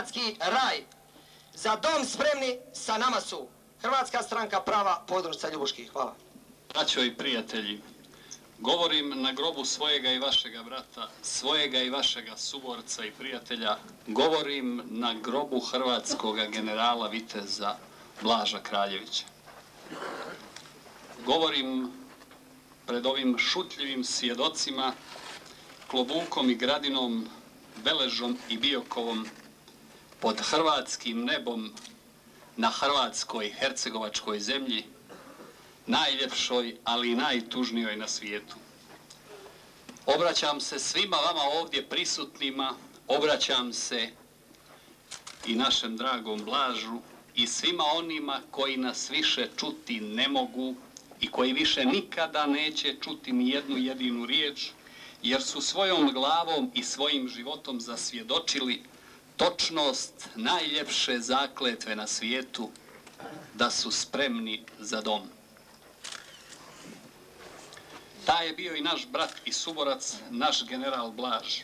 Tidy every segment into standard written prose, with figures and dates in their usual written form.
hrvatski raj. Za dom spremni sa nama su Hrvatska stranka prava, podružnica Ljubuški. Hvala. Braćo i prijatelji, govorim na grobu svojega i vašega brata, svojega i vašega suborca i prijatelja, govorim na grobu hrvatskog generala viteza Blaža Kraljevića. Govorim pred ovim šutljivim svjedocima, Klobukom i Gradinom, Beležom i Biokovom, pod hrvatskim nebom, na hrvatskoj hercegovačkoj zemlji, najljepšoj, ali i najtužnijoj na svijetu. Obraćam se svima vama ovdje prisutnima, obraćam se i našem dragom Blažu i svima onima koji nas više čuti ne mogu i koji više nikada neće čuti ni jednu jedinu riječ, jer su svojom glavom i svojim životom zasvjedočili točnost najljepše zakletve na svijetu, da su spremni za dom. Taj je bio i naš brat i suborac, naš general Blaž.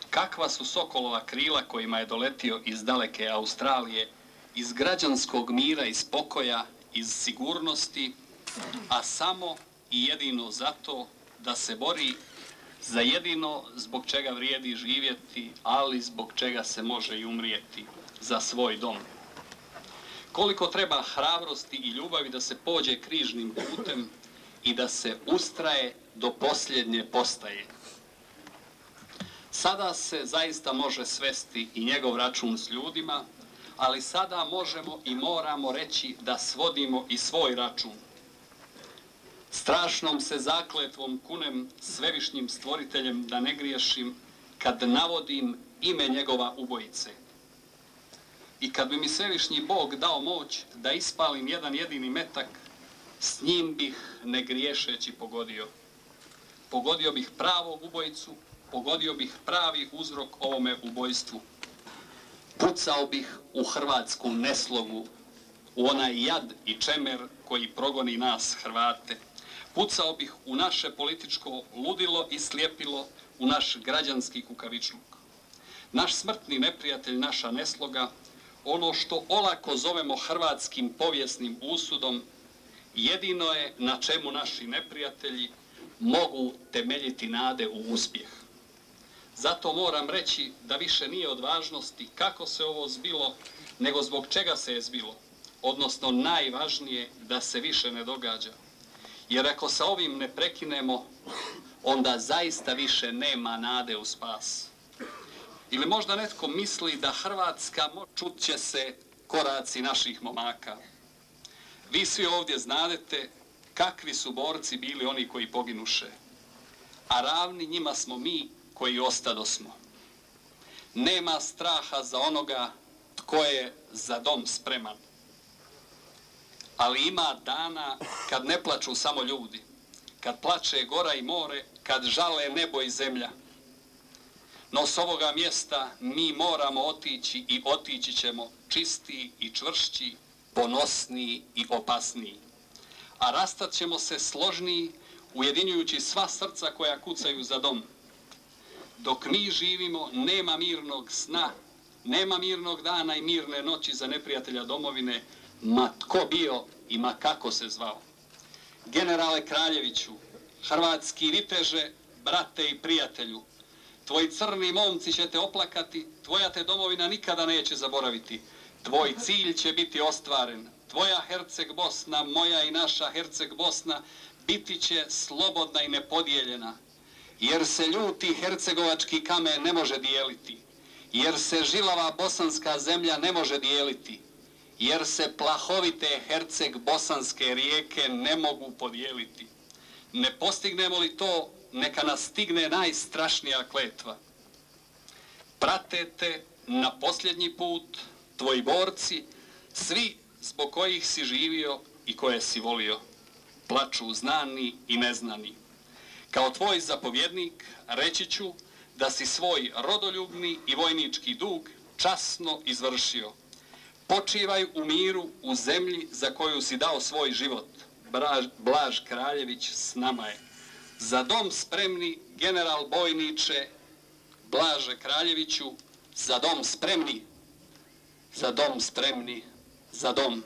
Kakva su sokolova krila kojima je doletio iz daleke Australije, iz građanskog mira i spokoja, iz sigurnosti, a samo i jedino zato da se bori za jedino zbog čega vrijedi živjeti, ali zbog čega se može i umrijeti, za svoj dom. Koliko treba hrabrosti i ljubavi da se pođe križnim putem i da se ustraje do posljednje postaje. Sada se zaista može svesti i njegov račun s ljudima, ali sada možemo i moramo reći da svodimo i svoj račun. Strašnom se zakletvom kunem svevišnjim stvoriteljem da ne griješim kad navodim ime njegova ubojice. I kad bi mi svevišnji Bog dao moć da ispalim jedan jedini metak, s njim bih ne griješeći pogodio. Pogodio bih pravog ubojicu, pogodio bih pravi uzrok ovome ubojstvu. Pucao bih u hrvatsku neslogu, u onaj jad i čemer koji progoni nas Hrvate. Pucao bih u naše političko ludilo i slijepilo, u naš građanski kukavičluk. Naš smrtni neprijatelj, naša nesloga, ono što olako zovemo hrvatskim povijesnim usudom, jedino je na čemu naši neprijatelji mogu temeljiti nade u uspjeh. Zato moram reći da više nije od važnosti kako se ovo zbilo, nego zbog čega se je zbilo, odnosno najvažnije da se više ne događa. Jer ako sa ovim ne prekinemo, onda zaista više nema nade u spas. Ili možda netko misli da Hrvatska čut će se koraci naših momaka. Vi svi ovdje znadete kakvi su borci bili oni koji poginuše, a ravni njima smo mi koji ostadosmo. Nema straha za onoga tko je za dom spreman. Ali ima dana kad ne plaču samo ljudi, kad plače gora i more, kad žale nebo i zemlja. No s ovoga mjesta mi moramo otići i otići ćemo čistiji i čvršći, ponosniji i opasniji. A rastat ćemo se složniji, ujedinjujući sva srca koja kucaju za dom. Dok mi živimo, nema mirnog sna, nema mirnog dana i mirne noći za neprijatelja domovine, ma tko bio i ma kako se zvao. Generale Kraljeviću, hrvatski viteže, brate i prijatelju, tvoji crni momci će te oplakati, tvoja te domovina nikada neće zaboraviti. Tvoj cilj će biti ostvaren. Tvoja Herceg Bosna, moja i naša Herceg Bosna, biti će slobodna i nepodijeljena. Jer se ljuti hercegovački kamen ne može dijeliti. Jer se žilava bosanska zemlja ne može dijeliti. Jer se plahovite Herceg bosanske rijeke ne mogu podijeliti. Ne postignemo li to, neka nas stigne najstrašnija kletva. Prate te na posljednji put tvoji borci, svi zbog kojih si živio i koje si volio. Plaču znani i neznani. Kao tvoj zapovjednik reći ću da si svoj rodoljubni i vojnički dug časno izvršio. Počivaj u miru u zemlji za koju si dao svoj život. Blaž Kraljević s nama je. Za dom spremni, general bojniče Blaže Kraljeviću, za dom spremni. Za dom spremni, za dom.